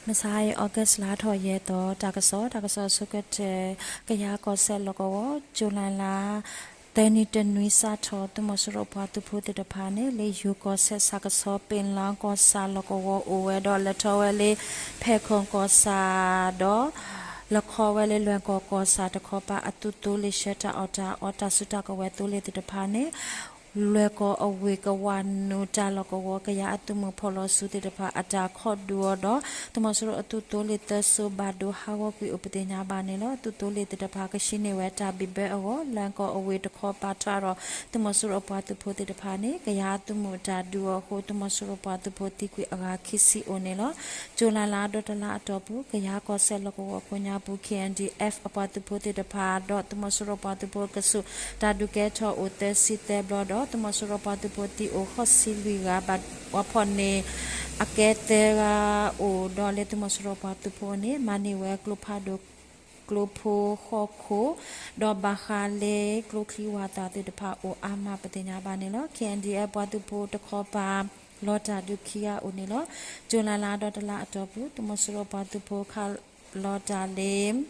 မဆါအံၤ August လါထီၣ်ယဲၢ်သီ တၢ်ကစီၣ်, တၢ်ကစီၣ်အဆိကတၢၢ်, ကယၤကီၢ်စဲၣ်လီၢ်ကဝီၤ ကၠူၤလဲလါ သၢနံၤတနွံစးထီၣ် သုးမီၤစိရိၤပှၤသုးဖိသ့ၣ်တဖၣ်န့ၣ် လၢယိၤကီၢ်စဲၣ်ဆၣ်ကဆီ ပ့ၤလါကီၢ်ဆၣ်လီၢ်ကဝီၤအိၣ်ဝဲဒီး လဲၤထီၣ်ဝဲလၢ ဖဲးခိၣ်ကီၢ်ဆၣ်ဒီး လဲၤခီဝဲလၢလွဲၢ်ကီၢ်ကီၢ်ဆၣ်တခီပၤအသုးသိလ့ၣ် ဆှၢတၢ်အီၣ်တၢ်အီ တၢ်စုတၢ်ကဝဲၤသိလ့ၣ်သ့ၣ်တဖၣ်န့ၣ် လွဲၢ်ကီၢ်အဝ့ၢ်ကဝၤနုာ်တၢ်လီၢ်ကဝီၤ ကယၤအသုးမုၢ်ဖီၣ်လီၤစုသ့ၣ်တဖၣ်အတၢ်ခိးဒုးအီၤဒီး သုးမီၤစိရိၤအသုးသိလ့ၣ်သၢစိၤဘၣ်ဒိဟးဂီၤကွံာ်အိၣ်ပသ့ၣ်ညါဘၣ်န့ၣ်လီၤ. သုးသိလ့ၣ်သ့ၣ်တဖၣ်ကဆှံန့ၢ်ဝဲတၢ်ဘံၣ်ဘၢအဂီၢ် လွဲၢ်ကီၢ်အဝ့ၢ်တခီပၤထီၣ်ဒီး သုးမီၤစိရိၤအပှၤသုးဖိသ့ၣ်တဖၣ်န့ၣ် ကယၤအသုးမုၢ်အတၢ်ဒုးအီၤအဃိ သုးမီၤစိရိၤပှၤသုးဖိသံကွံာ်အဂၤခံဆံအိၣ်န့ၣ်လီၤ. ကၠူၤလဲလါဒီတလါအတီၢ်ပူၤ ကယၤကီၢ်စဲၣ်လီၢ်ကဝီၤအခိၣ်ညါပူၤ K N D F အပှၤသုးဖိသ့ၣ်တဖၣ်ဒီး သုးမီၤစိရိၤပှၤသုးဖိအကဆူး တၢ်ဒုးကဲထီၣ်အိၣ်သၢဆံသၢဘျီဒီး သုးမီၤစိရိၤပှၤသုးဖိသံအိၣ်ဃိးဆံလွံၢ်ဂၤ ဘၣ်ဝဲဖီၣ်န့ၢ်အကဲသၢဂၤအိၣ်ဒီးလၢသုးမီၤစိရိၤပှၤသုးဖိန့ၣ် မၤန့ၢ်ဝဲကျိဖးဒိၣ် ကျိဖိဃိးခိၣ် ဒီးဘၣ်ဃးလၢကျိချံဝၣ်သၣ်သ့ၣ်တဖၣ်အိၣ်အါမးပသ့ၣ်ညါဘၣ်န့ၣ်လီၤ. K N D F ပှၤသုးဖိတခီပၤ လီၤတၢ်ဒုးခံဂၤအိၣ်န့ၣ်လီၤ. ကၠူၤလဲလါဒီတလါအတီၢ်ပူၤ သုးမီၤစိရိၤပှၤသုးဖိခးလီၤတၢ်လၢ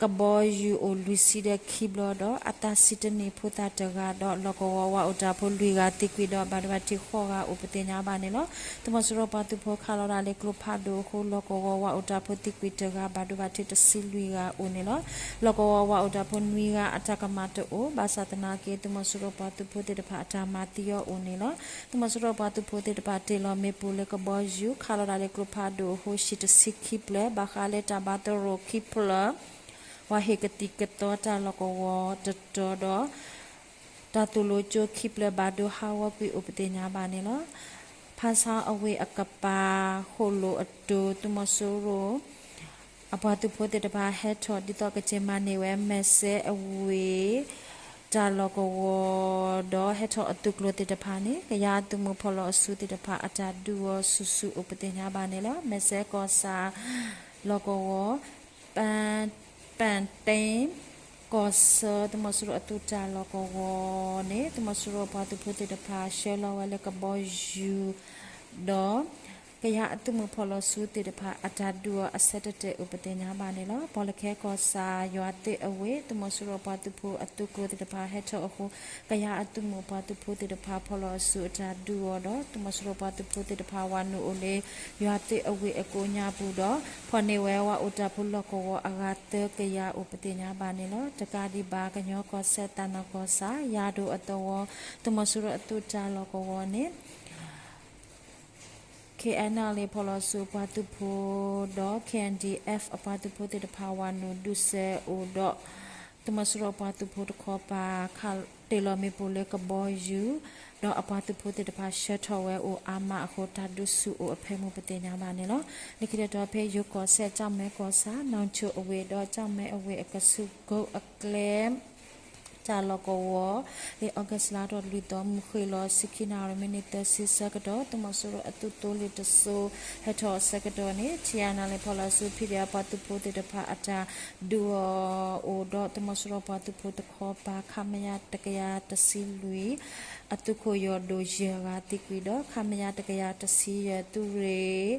ကဘီယူၤအိၣ်လွံၢ်ဆံဒီးခံဘျီဒီး အသးဆံတနံၣ်ဖိသၣ်တဂၤဒီး လီၢ်ကဝီၤဝၤအိၣ်တၢ်ဖိလွံၢ်ဂၤသံကွံာ်ဒီး ဘၣ်ဒိဘၣ်ထံးဃိးဂၤအိၣ်ပသ့ၣ်ညါဘၣ်န့ၣ်လီၤ. သုးမီၤစိရိၤပှၤသုးဖိခးလီၤတၢ်လၢကျိဖးဒိၣ်အဃိ လီၢ်ကဝီၤဝၤအိၣ်တၢ်ဖိသံကွံာ်တဂၤ ဘၣ်ဒိဘၣ်ထံးတဆံလွံၢ်ဂၤအိၣ်န့ၣ်လီၤ. လီၢ်ကဝီၤဝၤအိၣ်တၢ်ဖိနွံဂၤအတၢ်ကမၣ်တအိၣ် ဘၣ်ဆၣ်သနာ်က့ သုးမီၤစိရိၤပှၤသုးဖိသ့ၣ်တဖၣ်အတၢ်မၤသံအီၤအိၣ်န့ၣ်လီၤ. သုးမီၤစိရိၤပှၤသုးဖိသ့ၣ်တဖၣ်တ့ၢ်လီၤမ့ၣ်ပိၢ်လၢကဘီယူၤ ခးလီၤတၢ်လၢကျိဖးဒိၣ်အဃိ ဟံၣ်တဆံခံဖျၢၣ် ဘၣ်ဃးလၢတၢ်ဘါသရိာ်ခံဖျၢၣ် ဝၤဟ့ၣ်ကသံၣ်ကသီတၢ်လီၢ်ကဝီၤတတီၤဒီး တၢ်သိၣ်လိကၠိခံဖျၢၣ်ဘၣ်ဒိဟးဂီၤကွံာ်အိၣ်ပသ့ၣ်ညါဘၣ်န့ၣ်လီၤ. ဖါဆါအဝ့ၢ်အကပၤ ဃိၣ်လိာ်အတိၤ သုးမီၤစိရိၤ အပှၤသုးဖိသ့ၣ်တဖၣ်ဟဲထီၣ်ဒ်သိးကက့ၤမၤန့ၢ်ဝဲ မဲၢ်စဲအဝ့ၢ် တၢ်လီၢ်ကဝီၤ ဒီးဟဲထီၣ်အသုးကျိၤသ့ၣ်တဖၣ်န့ၣ် ကယၤအသုးမုၢ်ဖီၣ်လီၤအစုသ့ၣ်တဖၣ်အတၢ်ဒုးအီၤဆူၣ်ဆူၣ်အိၣ်ပသ့ၣ်ညါဘၣ်န့ၣ်လီၤ. မဲၢ်စဲကီၢ်ဆၣ် လီၢ်ကဝီၤ ပၣ် ပၣ်တ့ၣ် ကီၢ်ဆၢ သုးမီၤစိရိၤအသုးတၢ်လီၢ်ကဝီၤန့ၣ် သုးမီၤစိရိၤပှၤသုးဖိသ့ၣ်တဖၣ် ဆှၢလီၤဝဲလၢကဘီယူၤ ဒီး ကယၤအသုးမုၢ်ဖီၣ်လီၤစုသ့ၣ်တဖၣ် အတၢ်ဒုးအီၤအဆၢတတဲာ်အိၣ်ပသ့ၣ်ညါဘၣ်န့ၣ်လီၤ. ပီၣ်လဲၣ်ခဲကီၢ်ဆၣ် ယွၤသ့ၣ်အဝ့ၢ် သုးမီၤစိရိၤပှၤသုးဖိအသုးကျိၤသ့ၣ်တဖၣ်ဟဲထီၣ်အဃိ ကယၤအသုးမုၢ်ပှၤသုးဖိသ့ၣ်တဖၣ်ဖီၣ်လီၤအစုအတၢ်ဒုးအီၤဒီး သုးမီၤစိရိၤပှၤသုးဖိသ့ၣ်တဖၣ်ဝၤနုာ်အိၣ်လၢ ယွၤသ့ၣ်အဝ့ၢ်အကိးညါပူၤဒီး ဖီၣ်န့ၢ်ဝဲဝၤအိၣ်တၢ်ဖိလီၢ်ကဝီၤအဂၤသၢကယၤအိၣ်ပသ့ၣ်ညါဘၣ်န့ၣ်လီၤ. တကးဒံးဘၣ် ကညီကီၢ်စဲၣ် သးနၢ်ကီၢ်ဆၣ် ယၤဒိၣ်အသဝီ သုးမီၤစိရိၤအသုးတၢ်လီၢ်ကဝီၤန့ၣ် K N L A ဖီၣ်လီၤစုအပှၤသုးဖိဒီး K N D F အပှၤသုးဖိသ့ၣ်တဖၣ်ဝၤနုာ်ဒုးစဲၤအိၣ်ဒီး သုးမီၤစိရိၤအပှၤသုးဖိတခီပၤ ခးတ့ၢ်လီၤမ့ၣ်ပိၢ်လၢကဘီယူၤ ဒီးအပှၤသုးဖိသ့ၣ်တဖၣ်ဆှၢထီၣ်ဝဲအိၣ်အါမးအဃိ တၢ်ဒုးဆူၣ်အိၣ်အဖၢမုၢ်ပသ့ၣ်ညါဘၣ်န့ၣ်လီၤ. လၢခံတတီၤဖဲယိၤကီၢ်စဲၣ် ကၠီၣ်မဲကီၢ်ဆၣ် နီၣ်ဆိၣ်အဝ့ၢ်ဒီး ကၠီၣ်မဲအဝ့ၢ်အကဆူးကိးအကျဲ တၢ်လီၢ်ကဝီၤ လၢ August လါထီၣ်လွံၢ်သီ မုၢ်ဃ့ၢ်လီၤ ဆံခံနၣ်ရံၣ် မံးနံးသၢဆံဆၢကတီၢ် သုးမီၤစိရိၤအသုးသိလ့ၣ်တစိၤ ဟဲထီၣ်အဆၢကတီၢ်န့ၣ် T N L A ဖီၣ်လီၤစု P D F ပှၤသုးဖိသ့ၣ်တဖၣ်အတၢ်ဒုးအီၤအိၣ်ဒီး သုးမီၤစိရိၤပှၤသုးဖိတခီပၤ ခမရ တကယၤတဆံလွံၢ် အသုးခိၣ်ယီၢ်ဒိၣ်ယဲၢ်ဂၤသံကွံာ်ဒီး ခမရ တကယၤတဆံယဲၢ် သုးရ့ၣ်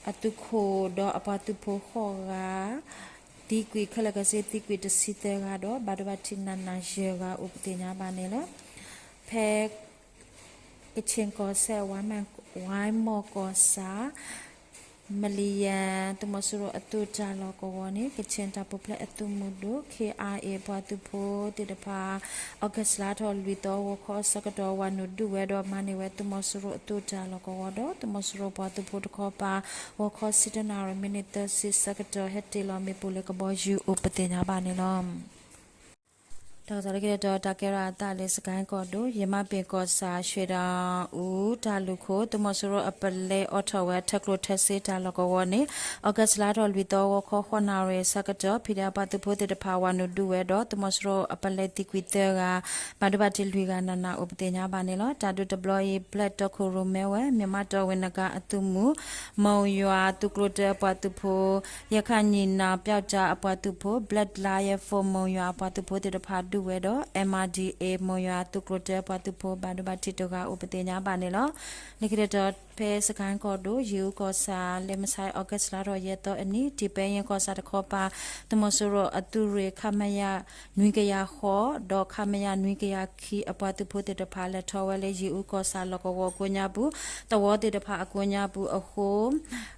အသုးခိၣ်ဒီးအပှၤသုးဖိဃိးဂၤ သံကွံာ် ခဲလၢာ်ခဲဆ့သံကွံာ်တဆံသၢဂၤဒီး ဘၣ်ဒိဘၣ်ထံးနးနးယဲၢ်ဂၤအိၣ်ပသ့ၣ်ညါဘၣ်န့ၣ်လီၤ. ဖဲ ကခ့ၣ်ကီၢ်စဲၣ် ဝါမီၢ်ကီၢ်ဆၣ် မလံယၣ် သုးမီၤစိရိၤအသုးတၢ်လီၢ်ကဝီၤန့ၣ် ကခ့ၣ်တၢ်ပူၤဖျဲးအသုးမုၢ်ဒိၣ် K I A ပှၤသုးဖိသ့ၣ်တဖၣ် August လါထီၣ်လွံၢ်သီ ဂီၤခီအဆၢကတီၢ် ဝၤနုာ်ဒုးဝဲဒီးမၤန့ၢ်ဝဲသုးမီၤစိရိၤအသုးတၢ်လီၢ်ကဝီၤဒီး သုးမီၤစိရိၤပှၤသုးဖိတခီပၤ ဂီၤခီဆံတၢနၣ်ရံၣ် မံးနံးသၢဆံဆၢကတီၢ် ဟဲတ့ၢ်လီၤမ့ၣ်ပိၢ်လၢကဘီယူၤအိၣ်ပသ့ၣ်ညါဘၣ်န့ၣ်လီၤ. တၢ်ကစီၣ်လၢခံတတီၤ တၢ်ကဲထီၣ်အသးလၢ စကဲၣ်ကီၢ်ဒိၣ် ယမးပ့ၤကီၢ်ဆၣ် ရွှ့ၣ်ဒီအူတၢ်လူၢ်ခိၣ် သုးမီၤစိရိၤအပလဲအိးထီၣ်ဝဲ ထၢကျိထၢစ့တၢ်လီၢ်ကဝီၤန့ၣ် August လါထီၣ်လွံၢ်သီ ဂီၤခီဃိးနၣ်ရံၣ်အဆၢကတီၢ် ဖံးဒဲးပှၤသုးဖိသ့ၣ်တဖၣ် ဝၤနုာ်ဒုးဝဲဒီး သုးမီၤစိရိၤအပလဲသံကွံာ်သၢဂၤ ဘၣ်ဒိဘၣ်ထံးလွံၢ်ဂၤနးနးအိၣ်ပသ့ၣ်ညါဘၣ်န့ၣ်လီၤ. တၢ်ဒုးတဘျီအံၤ ဘျဲၣ်တီခိၣ်ရိၣ်မဲဝဲ မၠၣ်မးတီၢ်ဝ့ၢ်နဂါအသုးမုၢ် မိၢ်ယွၤသုးကျိၤတၢအပှၤသုးဖိ ရခိုင်ညီနောင်ပျောက်ကျားအပှၤသုးဖိ Black Lion Force မိၢ်ယွၤအပှၤသုးဖိသ့ၣ်တဖၣ်ဒုး ဝဲဒီး M R D A မိၢ်ယွၤသုးကျိၤတၢအပှၤသုးဖိဘၣ်ဒိဘၣ်ထံးတဂၤအိၣ်ပသ့ၣ်ညါဘၣ်န့ၣ်လီၤ. လၢခံတတီၤဖဲစကဲၣ်ကီၢ်ဒိၣ် ယ့ၣ်အူကီၢ်ဆၣ် လၢမဆါ August လါထီၣ်ယဲၢ်သီအနံၤ တံၤပဲယ့ၣ်ကီၢ်ဆၣ်တခီပၤ သုးမီၤစိရိၤအသုးရ့ၣ် ခမရ နွံကယၤဃိး ဒီး ခမရ နွံကယၤခံအပှၤသုးဖိသ့ၣ်တဖၣ်လဲၤထီၣ်ဝဲလၢယ့ၣ်အူကီၢ်ဆၣ်လီၢ်ကဝီၤကိးညါပူၤ သဝီသ့ၣ်တဖၣ်အကိးညါပူၤအဃိ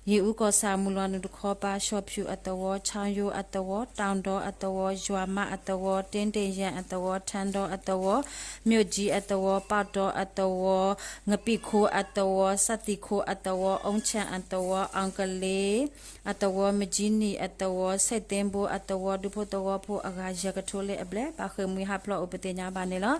ယ့ၣ်အူကီၢ်ဆၣ်မုၢ်လီၤနုာ်တခီပၤ ရှီၣ်ဖၠူၣ်အသဝီ ခၠီယိအသဝီ တၢ်ဒီအသဝီ ယွၤမးအသဝီ တ့တ့ၣ်ယဲၣ်အသဝီ ထၣ်ဒီအသဝီ မၠိၣ်ကၠံအသဝီ ပၣ်တီအသဝီ ငပံၣ်ခိအသဝီ စၣ်သံၣ်ခိအသဝီ အူဆၣ်အသဝီ အီကလ့အသဝီ မကၠံနံၣ်အသဝီ ဆဲးသ့ဘိအသဝီ ဒူဖိသဝီဖိအဂၤ ယဲၢ်ကထိလၢအဘျဲၣ် ဘၣ်ဃ့ၢ်မှံဟးဖျိးအိၣ်ပသ့ၣ်ညါဘၣ်န့ၣ်လီၤ.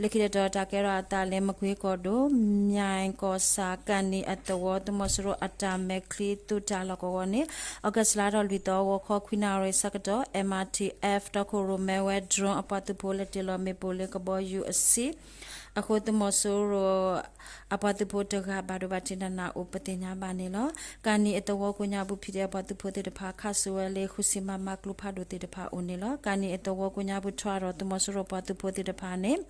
လၢခံတတီၤတၢ်ကဲထီၣ်အသးလၢမကွ့ကီၢ်ဒိၣ် မၠဲၣ်ကီၢ်ဆၣ် ကၣ်နံၣ်အသဝီ သုးမီၤစိရိၤအတၢ်မဲာ်ချံသုးတၢ်လီၢ်ကဝီၤန့ၣ် August လါထီၣ်လွံၢ်သီ ဂီၤခီခွံနၣ်ရံၣ်ဆၢကတီၢ် M R T F တီခိၣ်ရိၣ်မဲဝဲ drone အပှၤသုးဖိလဲၤတ့ၢ်လီၤမ့ၣ်ပိၢ်လၢကဘီယူၤအဆံ အဃိသုးမီၤစိရိၤ အပှၤသုးဖိတဂၤဘၣ်ဒိဘၣ်ထံးနးနးအိၣ်ပသ့ၣ်ညါဘၣ်န့ၣ်လီၤ. ကၣ်နံၣ်အသဝီကိးညါပူၤ ဖံးဒဲးအပှၤသုးဖိသ့ၣ်တဖၣ် ခးစိာ်ဝဲလၢဃုဆံမမကျိဖးဒိၣ်သ့ၣ်တဖၣ်အိၣ်န့ၣ်လီၤ. ကၣ်နံၣ်အသဝီကိးညါပူၤ ထွဲဒီးသုးမီၤစိရိၤပှၤသုးဖိသ့ၣ်တဖၣ်န့ၣ်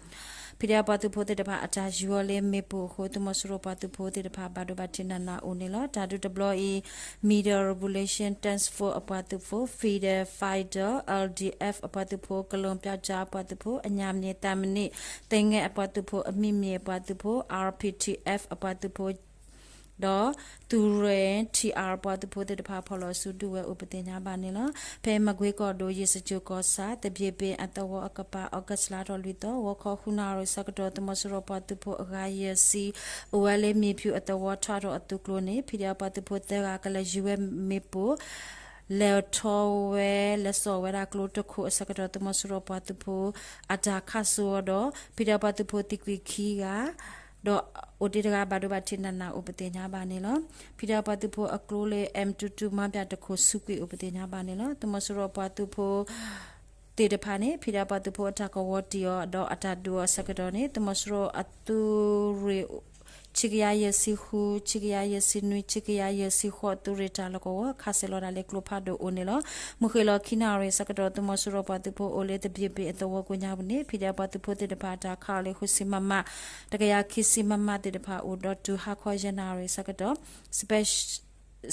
ဖံးဒဲးအပှၤသုးဖိသ့ၣ်တဖၣ် အတၢ်ယူၤအီၤလၢမ့ၣ်ပိၢ်အဃိ သုးမီၤစိရိၤပှၤသုးဖိသ့ၣ်တဖၣ် ဘၣ်ဒိဘၣ်ထံးနးနးအိၣ်န့ၣ်လီၤ. တၢ်ဒုးတဘျီအံၤ Military Revolution Task Force အပှၤသုးဖိ Freedom Fighter L D F အပှၤသုးဖိ ကလီၣ်ပၠီကၠါအပှၤသုးဖိ အညၣ်မံၤသၣ်မံၤ သ့ၣ်ငဲၣ်အပှၤသုးဖိ အမံၤမံၤအပှၤသုးဖိ R P T F အပှၤသုးဖိ ဒီး သုးရ့ၣ် T R ပှၤသုးဖိသ့ၣ်တဖၣ် ဖီၣ်လီၤစုဒုးဝဲအိၣ်ပသ့ၣ်ညါဘၣ်န့ၣ်လီၤ. ဖဲမကွ့ကီၢ်ဒိၣ် ယ့ၣ်စကၠိၣ်ကီၢ်ဆၣ် သဘျ့ၣ်ဘ့ၣ်အသဝီအကပၤ August လါထီၣ်လွံၢ်သီ ဂီၤခီဃုနၣ်ရံၣ်ဆၢကတီၢ် သုးမီၤစိရိၤပှၤသုးဖိအဂၤယဲၢ်ဆံ အိၣ်ဝဲလၢမ့ၣ်ဖၠူၣ်အသဝီ ထွဲဒီးအသုးကျိၤန့ၣ် ဖံးဒဲးအပှၤသုးဖိသၢဂၤ ကလဲၤယူၤဝဲမ့ၣ်ပိၢ် လဲၤထီၣ်ဝဲ လဲၤစိာ်ဝဲဒၣ်ကျိတခိၣ်အဆၢကတီၢ် သုးမီၤစိရိၤပှၤသုးဖိ အတၢ်ခးစိာ်အီၤဒီး ဖံးဒဲးပှၤသုးဖိသံကွံာ်ခံဂၤ ဒီးအိၣ်တ့ၢ်တဂၤဘၣ်ဒိဘၣ်ထံးနးနးအိၣ်ပသ့ၣ်ညါဘၣ်န့ၣ်လီၤ. ဖံးဒဲးပှၤသုးဖိအကျိလၢ M two two မါပၠးတခိၣ်ဆူးကွံာ်အိၣ်ပသ့ၣ်ညါဘၣ်န့ၣ်လီၤ. သုးမီၤစိရိၤပှၤသုးဖိ သ့ၣ်တဖၣ်န့ၣ် ဖံးဒဲးပှၤသုးဖိအတၢ်ကဝီၤတံၢ်အီၤ ဒီးအတၢ်ဒုးအီၤအဆၢကတီၢ်န့ၣ် သုးမီၤစိရိၤအသုးရ့ၣ် ဆံကယၤယဲၢ်ဆံဃု, ဆံကယၤယဲၢ်ဆံနွံ, ဆံကယၤယဲၢ်ဆံဃိး သုးရ့ၣ်တၢ်လီၢ်ကဝီၤ ခးစဲးလီၤဒၣ်လၢကျိဖးဒိၣ်အိၣ်န့ၣ်လီၤ. မုၢ်ဃ့ၢ်လီၤခံနၣ်ရံၣ်ဆၢကတီၢ် သုးမီၤစိရိၤပှၤသုးဖိအိၣ်လၢသဘျ့ၣ်ဘ့ၣ်အသဝီကိးညါပူၤန့ၣ် ဖံးဒဲးပှၤသုးဖိသ့ၣ်တဖၣ် တၢ်ခးအီၤလၢဃုဆံမမ, တကယၤခံဆံမမသ့ၣ်တဖၣ်အိၣ်ဒီးတုၤဟါခီယဲၢ်နၣ်ရံၣ်ဆၢကတီၢ်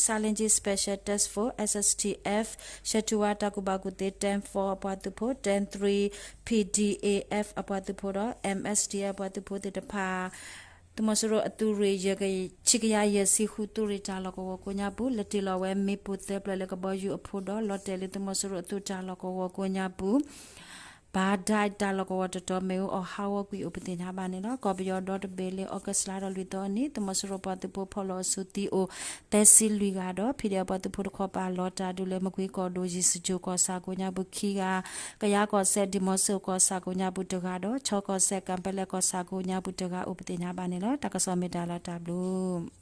Sale G Special Task Force, S S T F, ရှဲထူဝါတၢ်ကူၣ်ဘၣ်ကူၣ်သ့ Ten four အပှၤသုးဖိ, Ten three P D A F အပှၤသုးဖိဒီး M S D F အပှၤသုးဖိသ့ၣ်တဖၣ် သုးမီၤစိရိၤအသုးရ့ၣ် ဆံကယၤယဲၢ်ဆံဃု သုးရ့ၣ်တၢ်လီၢ်ကဝီၤကိးညါပူၤ လဲၤတ့ၢ်လီၤဝဲမ့ၣ်ပိၢ်သၢဖျၢၣ်လၢကဘီယူၤအဖိဒီး လီၤတဲာ်လၢသုးမီၤစိရိၤအသုးတၢ်လီၢ်ကဝီၤကိးညါပူၤ ဘၣ်ဒၣ်တၢ်လီၢ်ကဝီၤတတီၤ မ့ၣ်အူအီၣ်ဟးဂီၤကွံာ်အိၣ်ပသ့ၣ်ညါဘၣ်န့ၣ်လီၤ. ကီၢ်ပယီၤဒီတဘ့ၣ်လၢ August လါထီၣ်လွံၢ်သီအနံၤ သုးမီၤစိရိၤပှၤသုးဖိဖီၣ်လီၤအစုသံအိၣ် သၢဆံလွံၢ်ဂၤဒီး ဖံးဒဲးအပှၤသုးဖိ တခီပၤလီၤတၢ်ဒုးလၢ မကွ့ကီၢ်ဒိၣ် ယ့ၣ်စကၠိၣ်ကီၢ်ဆၣ်ကိးညါပူၤခံဂၤ, ကယၤကီၢ်စဲၣ် ဒံၣ်မီၤစိၣ်ကီၢ်ဆၣ်ကိးညါပူၤတဂၤဒီး ခၠီကီၢ်စဲၣ် ကၣ်ပဲလဲၣ်ကီၢ်ဆၣ်ကိးညါပူၤတဂၤအိၣ်ပသ့ၣ်ညါဘၣ်န့ၣ်လီၤ. တၢ်ကစီၣ်မ့ၢ်တၢ်လီၤတၢ်ဘျုး